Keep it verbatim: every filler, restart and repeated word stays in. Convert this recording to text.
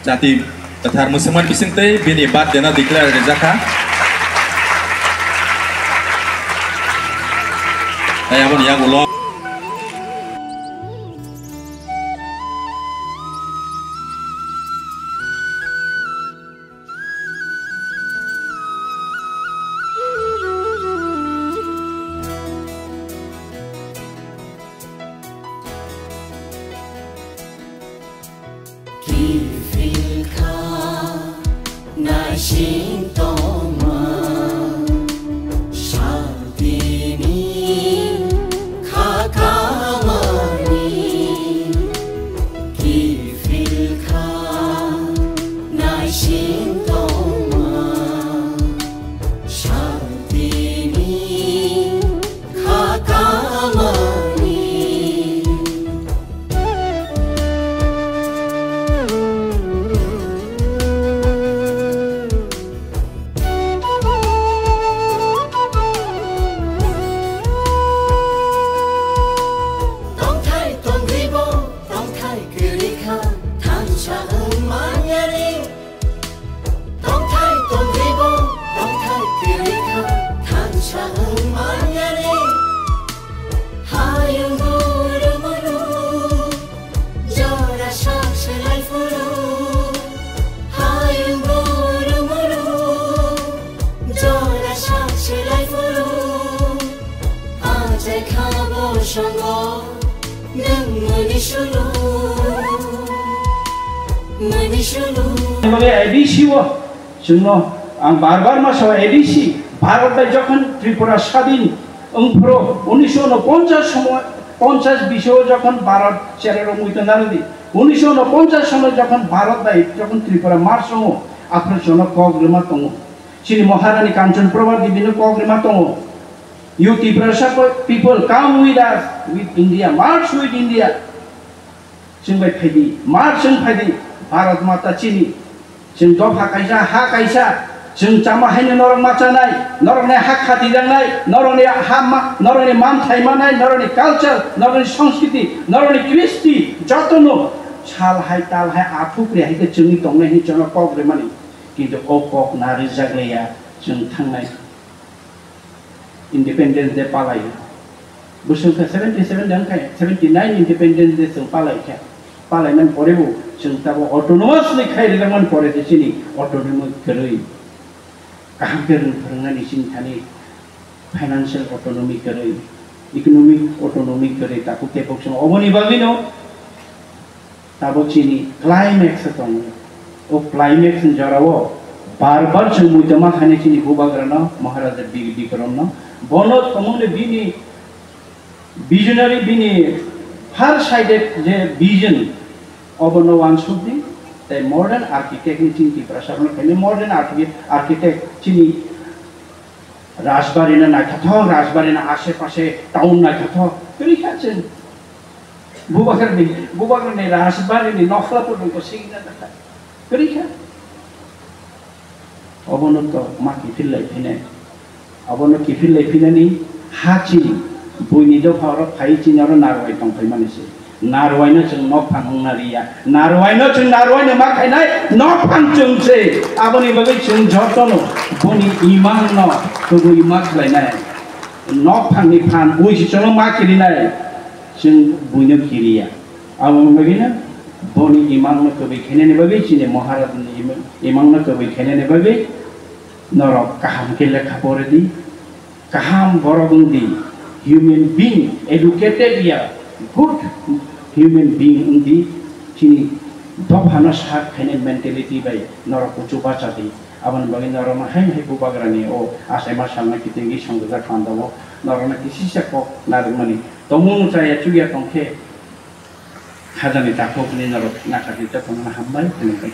Jati kwthar musulman bisingtwi bini birthday no declare rijak kha. Tei aboni yagulo. Kiphilkha naising tongma, santini khakamani. Kiphilkha naising tongma, santini khakamani. Tongthai tongribo, tongthai kwrwi kha, thansa wng manyani. Tongthai tongribo, tongthai kwrwi kha, thansa wng manyani. Hayung guru muru, jora sak selai phuru. Hayung guru muru, jora sak selai phuru. Achai kha bo songo, nwng mani sulu, mani sulu. Bagwi A D C o chwngno ang bar bar ma sao, A D C Bharat bai jokhon Tripura sadin wngphuru unisho unoponchas somoy, ponchas bisho jokhon Bharat cherero muitu narwdi, unisho unoponchas somoy jokhon Bharat bai jokhon Tripura march wngo, aphuru chwngno kok rwma tongo. Chini Maharani Kanchan Prabha Devi no kok rwma tongo. You Tiprasa people, come with us, with India, march with India. Chwng bai phaidi, march chwng phaidi, Bharat Mata chini. Chwng dopha kaisa, ha kaisa, chwng chama haino norok ma chanai, norokni ha khati jangnai, norokni ha ma, norokni manthai manai, norokni culture, norokni sanskriti, norokni kristi, jotono sal hai, tal hai, aphuk ri hai khe chwngwi tongnai hinwi chwngno kok rwmani. Kintu o kok na rwjak liya, chwng thangnai. Independence Day palai. Bwswk khe seventy seven de wngkha, seventy nine Independence Day chwng palai kha. Palai man pore bo chwng tabo autonomous ni khai rijak man pore de chini autonomy kwrwi. Kaham khe rwng phwrwngnani chini thani financial autonomy kwrwi, economic autonomy kwrwi, takhuk tei bokchung oboni bagwino. Tabuk chini climax o tongo. O climax ni jora o bar bar chwng muitu ma khainai chini bubagra no, Maharaja Bir Bikram no. Bono thwngmung ni bini visionary, bini far sighted je vision, obono uansukdi. Tei modern architect ni chini Tiprasa rok no khainai modern archi-, architect chini Rajbari no naithothok, Rajbari no ashe pashe town naithothok. Kwrwi kha chwng. Bubagrani, Bubagrani Rajbari ni nokhla purung ko singna dakha. Kwrwi kha. Obono to ma kiphil lai phine. Obono kiphil lai phinani ha chini. Buini dopha oro phai chini oro narwai tong phai mani se. Narwai no chwng nokphang wngna riya. Narwai no chwng narwai no ma khainai nokphang chwng se. Aboni bagwi chwng jotono boni imang no kubui ma khlainai. Nokphang ni phan bui se chwngno ma kirinai. Chwng buino kiriya. Aboni bagwi no boni imang no kubui khainani bagwi chini Maharaj ni imang, imang no kubui khainani bagwi norok kaham khe lekha pore di. Kaham borok wng di, human being, educated ya, good human being wng di, chini dophano sak khainai mentality bai norok kuchuk bacha di. Aboni bagwi norokno haino hai bubagrani o achaima salna kitingwi songwjak panda o norokno kisisa kok narwkmani. Tongmung chaya chuya tongkhe khajani takhuk hwnwi norok nakha di, jotono hambai khulumbai.